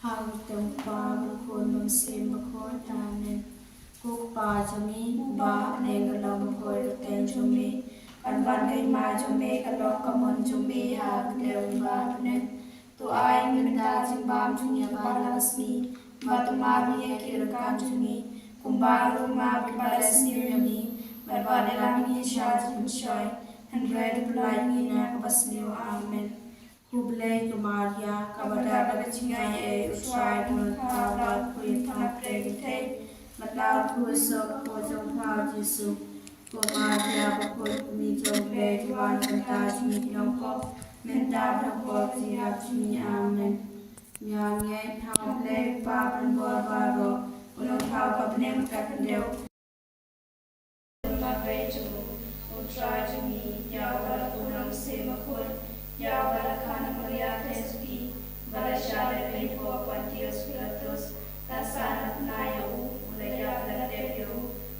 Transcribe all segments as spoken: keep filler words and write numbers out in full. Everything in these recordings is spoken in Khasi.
Ha ka kyrteng u Kpa, bad u Khun, bad u Mynsiem Bakhuid. Amen. Ko Kpa jong ngi uba ha bneng, ka long bakhuid ka kyrteng jong me. Kan wan ka hima jong me, kan long ka mon jong me ha ka kyrteng uba ha bneng. To ai ngi mynta ka jingbam jong ngi ha kane ka sngi. Bad to map ïa ngi ki rangkat jong ngi, kumba ruh ngi map ïa kiba la sniew ïa ngi. Bad wat ïalam ngi sha ka jingpynshoi, hynrei to pyllait ngi na kaba sniew. Amen. Khublei ko Maria, kaba dap da ka jingaiei, u Trai u don bad pha, pha ïa pha ha ki kynthei, bad la u kyrkhu u sor ka jong pha u Jisu. Ko Maria bakhuid, ka kmie jong U Blei, to wan na ka bynta jong ngi ki nongpop, mynta bad ha ka por ka jingïap jong ngi. Amen. Ïa ngi ïa u Blei u Kpa ban bor baroh, u nongthaw ka bneng ka khyndew. Marwei jong u, u Trai jong ngi, ïa uba la bun u Mynsiem Bakhuid, ïa uba la kha na Maria Theisotti, ba la shah leh pynpop Pontius Pilatus, la sah na bnai ïa u, u la ïap, la dep ïa u,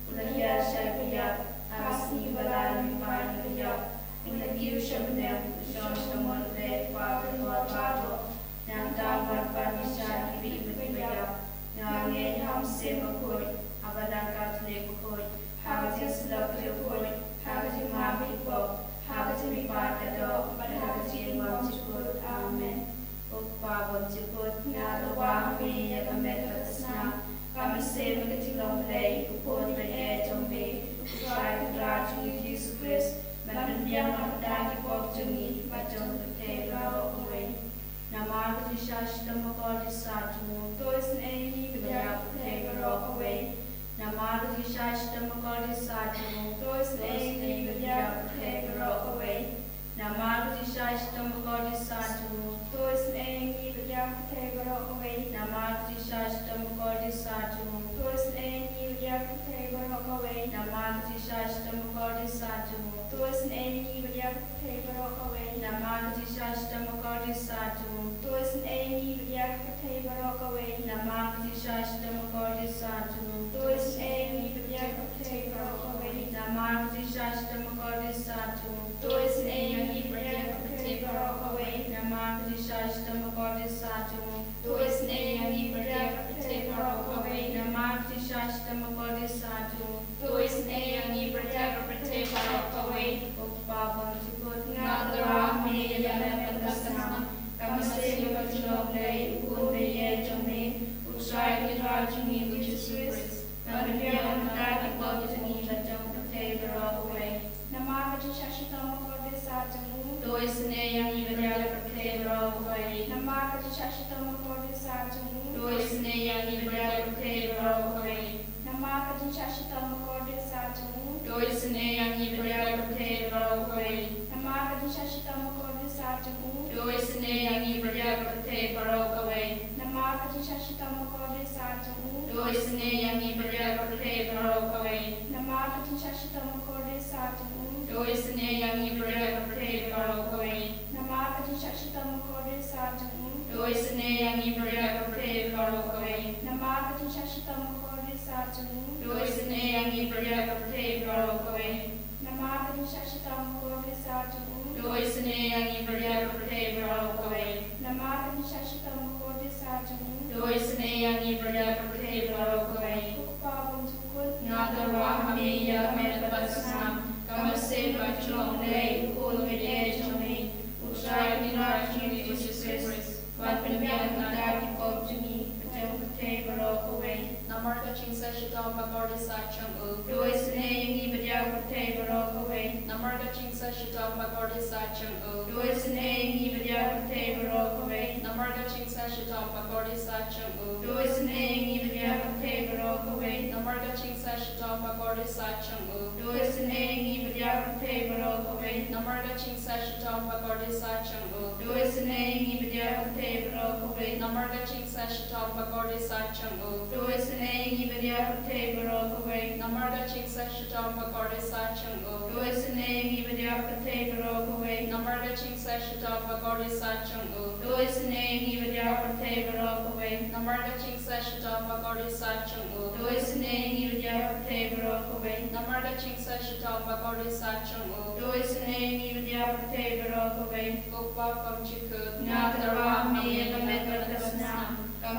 u la hiar sha ki baïap, ha ka sngi ba lai u la mihpat na ki baïap, u la kiew sha bneng, u shong sha mon U Blei u Kpa uba don bor baroh. Nangta un wan pat ïaishah ïa kiba im bad kiba ïap. Nga ngeit ha u Mynsiem Bakhuid, ha ka Balang Katholik bakhuid, ha ka jingsyllok bakhuid, ha ka jingmap ïa ki pop, ha ka jingmihpat ka doh, bad ha ka jingim bymjukut. Amen. Ko Kpa bymjukut, nga tyrwa ha me ïa ka met bad ka snam, ka mynsiem bad ka jinglong Blei, u Khun baieit jong me, u Trai Kynrad jong ngi u Jisu Khrist, ban pynbiang na ka bynta ki pop jong ngi bad jong ka pyrthei baroh kawei. Namar ka jingshah shitom bakordit sah jong u, to isynei ïa ngi bad ïa ka pyrthei baroh kawei. Namar ka jingshah shitom bakordit sah jong u, to isynei ïa ngi bad ïa ka pyrthei baroh kawei. Namar ka jingshah shitom bakordit sah jong u, to isynei ïa ngi bad ïa ka pyrthei baroh kawei. Namar ka jingshah shitom bakordit sah jong u, to isynei ïa ngi bad ïa ka pyrthei baroh kawei. Namar ka jingshah shitom bakordit sah jong u, to isynei ïa ngi bad ïa ka pyrthei baroh kawei. Namar ka jingshah shitom bakordit sah jong u, to isynei ïa ngi bad ïa ka pyrthei baroh kawei. Namar ka jingshah shitom bakordit sah jong u, to isynei ïa ngi bad ïa ka pyrthei baroh kawei. Namar ka jingshah shitom bakordit sah jong u, to isynei ïa ngi bad ïa ka pyrthei baroh kawei. Namar ka jingshah shitom bakordit sah jong u, to isynei ïa ngi bad ïa ka pyrthei baroh kawei. Namar ka jingshah shitom bakordit sah jong u, to isynei ïa ngi bad ïa ka pyrthei baroh kawei. Ko Kpa bymjukut, nga tyrwa ha me ïa ka met bad ka snam, ka mynsiem bad ka jinglong Blei, u Khun baieit jong me, u Trai Kynrad jong ngi u Jisu Khrist, ban pynbiang na ka bynta ki pop jong ngi bad jong ka pyrthei baroh kawei. Namar ka jingshah shitom bakordit sah jong u, to isynei ïa ngi bad ïa ka pyrthei baroh kawei. Namar ka jingshah shitom bakordit sah jong u, to isynei ïa ngi bad ïa ka pyrthei baroh kawei. Namar ka jingshah shitom bakordit sah jong u, to isynei ïa ngi bad ïa ka pyrthei baroh kawei. Namar ka jingshah shitom bakordit sah jong u, to isynei ïa ngi bad ïa ka pyrthei baroh kawei. Namar ka jingshah shitom bakordit sah jong u, to isynei ïa ngi bad ïa ka pyrthei baroh kawei. Namar ka jingshah shitom bakordit sah jong u, to isynei ïa ngi bad ïa ka pyrthei baroh kawei. Namar ka jingshah shitom bakordit sah jong u, to isynei ïa ngi bad ïa ka pyrthei baroh kawei. Namar ka jingshah shitom bakordit sah jong u, to isynei ïa ngi bad ïa ka pyrthei baroh kawei. Namar ka jingshah shitom bakordit sah jong u, to isynei ïa ngi bad ïa ka pyrthei baroh kawei. Namar ka jingshah shitom bakordit sah jong u, to isynei ïa ngi bad ïa ka pyrthei baroh kawei. Ko Kpa bymjukut, nga tyrwa ha me ïa ka met bad ka snam, ka mynsiem bad ka jinglong Blei, u Khun baieit jong me, u Trai Kynrad jong ngi u Jisu Khrist, ban pynbiang na ka bynta ki pop jong ngi bad jong ka pyrthei baroh kawei. Namar ka jingshah shitom bakordit sah jong u, to isynei ïa ngi bad ïa ka pyrthei baroh kawei. Namar ka jingshah shitom bakordit sah jong u, to isynei ïa ngi bad ïa ka pyrthei baroh kawei. Namar ka jingshah shitom bakordit sah jong u, to isynei ïa ngi bad ïa ka pyrthei baroh kawei. Namar ka jingshah shitom bakordit sah jong u, to isynei ïa ngi bad ïa ka pyrthei baroh kawei. Namar ka jingshah shitom bakordit sah jong u, to isynei ïa ngi bad ïa ka pyrthei baroh kawei. Namar ka jingshah shitom bakordit sah jong u, to isynei ïa ngi bad ïa ka pyrthei baroh kawei. Namar ka jingshah shitom bakordit sah jong u, to isynei ïa ngi bad ïa ka pyrthei baroh kawei. Namar ka jingshah shitom bakordit sah jong u, to isynei ïa ngi bad ïa ka pyrthei baroh kawei. Namar ka jingshah shitom bakordit sah jong u, to isynei ïa ngi bad ïa ka pyrthei baroh kawei. Namar ka jingshah shitom bakordit sah jong u, to isynei ïa ngi bad ïa ka pyrthei baroh kawei. Ko Kpa bymjukut, nga tyrwa ha me ïa ka met bad ka snam, ka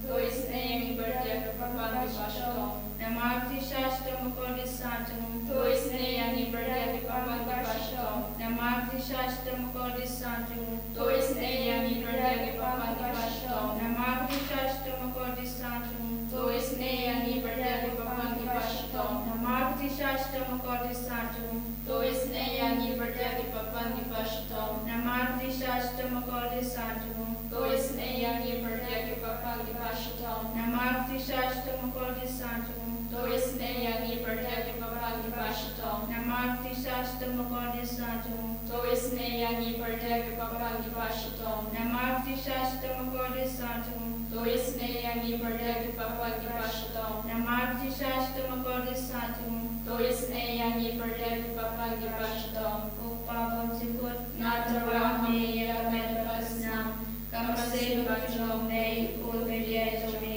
To isynei ïa ngi bad ïa ki papan kiba shitom. Namar ka jingshisha shitom ba kordit sah jong u. To isynei ïa ngi bad ïa ki papan kiba shitom. Namar ka jingshisha shitom ba kordit sah jong u. To isynei ïa ngi bad ïa ki papan kiba shitom. Namar ka jingshisha shitom ba kordit sah jong u. To isynei ïa ngi bad ïa ki papan kiba shitom. Namar ka jingshisha shitom ba kordit sah jong u. To isynei ïa ngi bad ïa ki papan kiba shitom. Namar ka jingshisha shitom ba kordit sah jong u. To isynei ïa ngi bad ïa ki papan kiba shitom. Namar ka jingshisha shitom ba kordit sah jong u. To isynei ïa ngi bad ïa ki papan kiba shitom. Namar ka jingshisha shitom ba kordit sah jong u. To isynei ïa ngi bad ïa ki papan kiba shitom. Namar ka jingshisha shitom ba kordit sah jong u. To isynei ïa ngi bad ïa ki papan kiba shitom. Namar ka jingshisha shitom ba kordit sah jong u. To isynei ïa ngi bad ïa ki papan kiba shitom. Ko Pa bymjukut, nga tyrwa ha me ïa ka met bad ka snam, ka mynsiem bad ka jinglong, ïa u Khun baïeit jong me,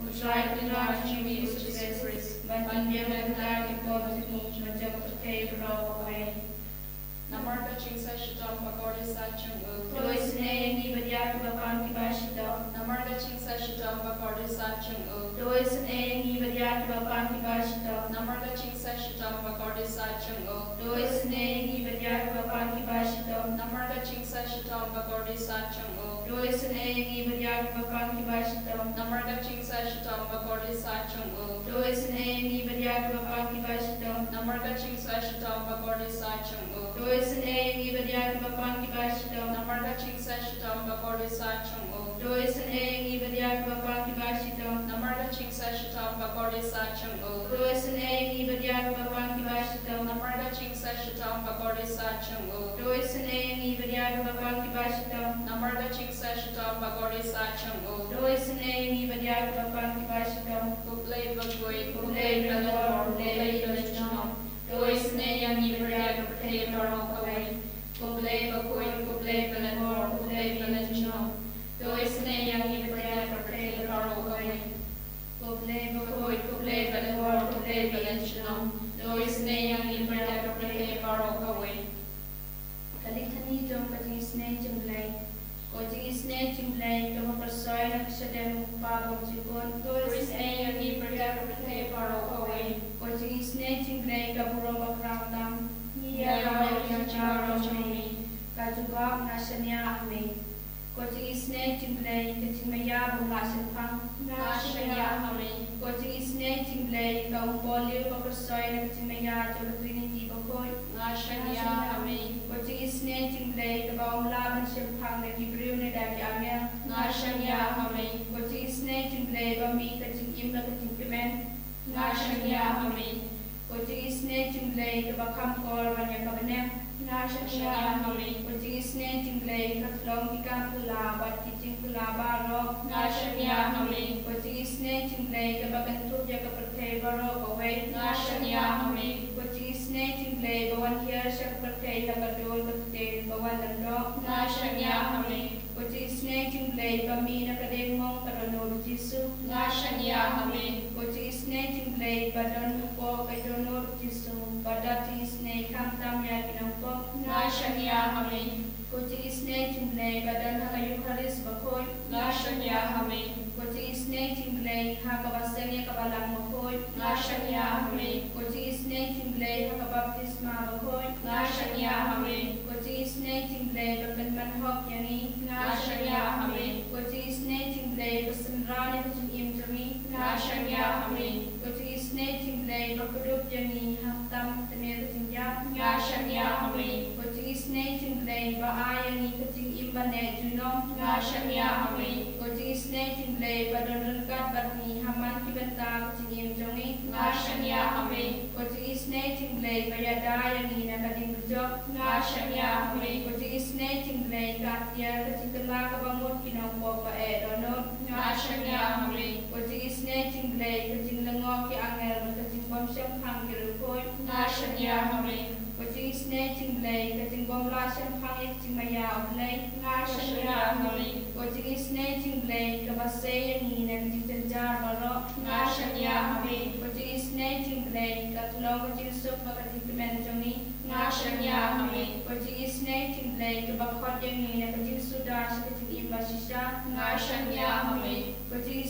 U Trai Kynrad jong ngi U Jisu Khrist, ban pynbiang na ka bynta ki pop jong ngi bad jong ka pyrthei baroh kawei. Namar ka jingshisha shitom ba kordit sah jong u. To isynei ïa ngi bad ïa ki papan kiba shitom. Namar ka jingshisha shitom ba kordit sah jong u. To isynei ïa ngi bad ïa ki papan kiba shitom. Namar ka jingshisha shitom ba kordit sah jong u. To isynei ïa ngi bad ïa ki papan kiba shitom. Namar ka jingshisha shitom ba kordit sah jong u. To isynei ïa ngi bad ïa ki papan kiba shitom. Namar ka jingshisha shitom ba kordit sah jong u. To isynei ïa ngi bad ïa ki papan kiba shitom. Namar ka jingshisha shitom ba kordit sah jong u. To isynei ïa ngi bad ïa ki papan kiba shitom. Namar ka jingshisha shitom ba kordit sah jong u. To isynei ïa ngi bad ïa ki papan kiba shitom. Namar ka jingshisha shitom ba kordit sah jong u. To isynei ïa ngi bad ïa ki papan kiba shitom. Namar ka jingshisha shitom ba kordit sah jong u. To isynei ïa ngi bad ïa ki papan kiba shitom. Namar ka jingshisha shitom ba kordit sah jong u. To isynei ïa ngi bad ïa ki papan kiba shitom. Ko Blei bakhuid, ko Blei balyngkor, ko Blei balynnong. To isynei ïa ngi bad ïa ka pyrthei baroh kawei. Ko Blei bakhuid, ko Blei balyngkor, ko Blei balynnong. To isynei ïa ngi bad ïa ka pyrthei baroh kawei. Ko Blei bakhuid, ko Blei balyngkor, ko Blei balynnong. To isynei ïa ngi bad ïa ka pyrthei baroh kawei. Ka litany jong ka jingisynei jong U Blei. Ko jingisynei jong U Blei kaba pyrshah na ka shadem U Kpa bymjukut. To isynei ïa ngi bad ïa ka pyrthei baroh kawei. Ko jingisynei jong U Blei ka burom bakordit tam. Ïa ïa ka jingïarap jong me. Ka jubab, nga shaniah ha me. Ko jingisynei jong U Blei ka jingmaïa bym lah shemphang. Nga shaniah ha me. Ko jingisynei jong U Blei ka umpohliew ba pyrshah na ka jingmaïa jong ka Trinity bakhuid. Nga shaniah ha me. Ko jingisynei jong U Blei kaba ym lah ban shemphang da ki briew ne da ki angel. Nga shaniah ha me. Ko jingisynei jong U Blei ba mih ka jingim bad ka jingkmen. Nga shaniah ha me. Ko jingisynei jong U Blei kaba kham kor ban ïa ka bneng. Nga shaniah ha me. Ko jingisynei jong U Blei ka tlong ki kam phylla bad ki jingphylla baroh. Nga shaniah ha me. Ko jingisynei jong U Blei kaba kynthup ïa ka pyrthei baroh kawei. Nga shaniah ha me. Ko jingisynei jong U Blei ba wan hiar sha ka pyrthei ha ka dur ka ktien ba wan lyndoh. Nga shaniah ha me. Ko jingisynei jong U Blei ba mih na ka diengmong ka dohnud U Jisu. Nga shaniah ha me. Ko jingisynei jong U Blei ba don hapoh ka dohnud U Jisu, ba dap jingisynei khamtam ïa ki nongpop. Nga shaniah ha me. Ko jingisynei jong U Blei ba don ha ka Eukharist bakhuid. Nga shaniah ha me. Ko jingisynei jong U Blei ha kaba seng ïa ka Balang bakhuid. Nga shaniah ha me. Ko jingisynei jong U Blei ha ka baptisma bakhuid. Nga shaniah ha me. Ko jingisynei jong U Blei ba pynman hok ïa ngi. Nga shaniah ha me. Ko jingisynei jong U Blei ba synran ïa ka jingim jong ngi. Nga shaniah ha me. Ko jingisynei jong U Blei ba kdup ïa ngi ha tam tynrai ka jingïap. Nga shaniah ha me. Ko jingisynei jong U Blei ba ai ïa ngi ka jingim ba neh junom. Nga shaniah ha me. Ko jingisynei jong U Blei ba don ryngkat bad ngi ha man ki bynta ka jingim jong ngi. Nga shaniah ha me. Ko jingisynei jong U Blei ba ïada ïa ngi na ka diengkjop. Nga shaniah ha me. Ko jingisynei jong U Blei ka atiar ka jingkylla kaba mut ki nongpop ba eh dohnud. Nga shaniah ha me. Ko jingisynei jong U Blei ka jinglyngngoh ki angel bad ka jingbym shemphang ki riewkhuid. Nga shaniah ha me. Ko jingisynei jong U Blei ka jingbym lah shemphang ïa ka jingmaïa U Blei. Nga shaniah ha me. Ko jingisynei jong U Blei kaba sei ïa ngi na ka jingjynjar baroh. Nga shaniah ha me. Ko jingisynei jong U Blei ka tlong ka jingsuk bad ka jingkmen jong ngi. Nga shaniah ha me. Ko jingisynei jong U Blei kaba khot ïa ngi na ka jingsuda sha ka jingim bashisha. Nga shaniah ha me. Ko jing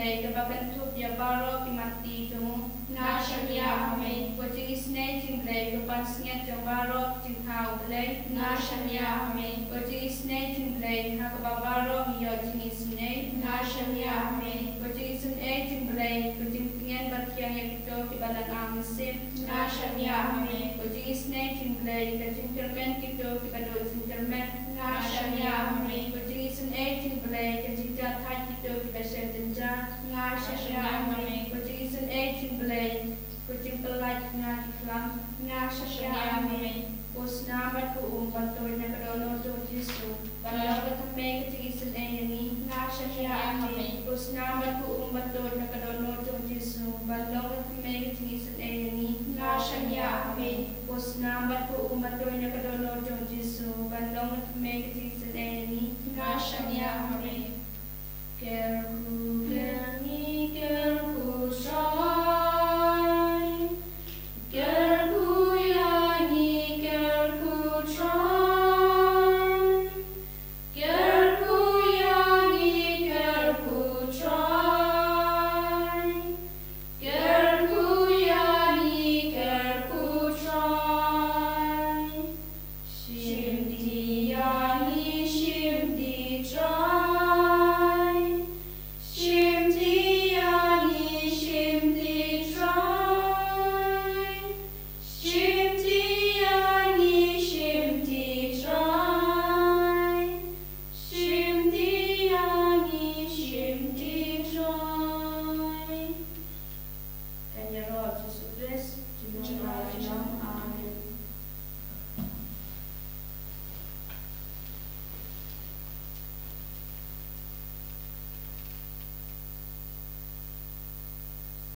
Blei kaba kynthup ïa baroh ki matti jong u. Nga shaniah ha me. Ko jingisynei jong u Blei, ko pansngiat jong baroh ki jingthaw u Blei. Nga shaniah ha me. Ko jingisynei jong u Blei, ha kaba baroh ngi ïoh jingisynei. Nga shaniah ha me. Ko jingisynei jong u Blei, ko jingtngen bathiang ïa kito kiba la nang mynsiem. Nga shaniah ha me. Ko jingisynei jong u Blei, ka jingkyrmen kito kiba duh jingkyrmen. Nga shaniah ha me. Ko jingisynei jong u Blei, ka jingjahthait kito kiba shem jynjar. Nga shaniah ha me. Ko jingisynei jong u Blei, ko jingpyllait na ki khlam. Nga shaniah ha me. Ko snam bad ko um ban tuid na ka dohnud jong u Jisu ban long ka thymmei ka jingisynei ïa ngi. Nga shaniah ha me. Ko snam bad ko um ban tuid na ka dohnud jong u Jisu ban long ka thymmei ka jingisynei ïa ngi. Nga shaniah ha me. Ko snam bad ko um ban tuid na ka dohnud jong u Jisu ban long ka thymmei ka jingisynei ïa ngi. Nga shaniah ha me. Ker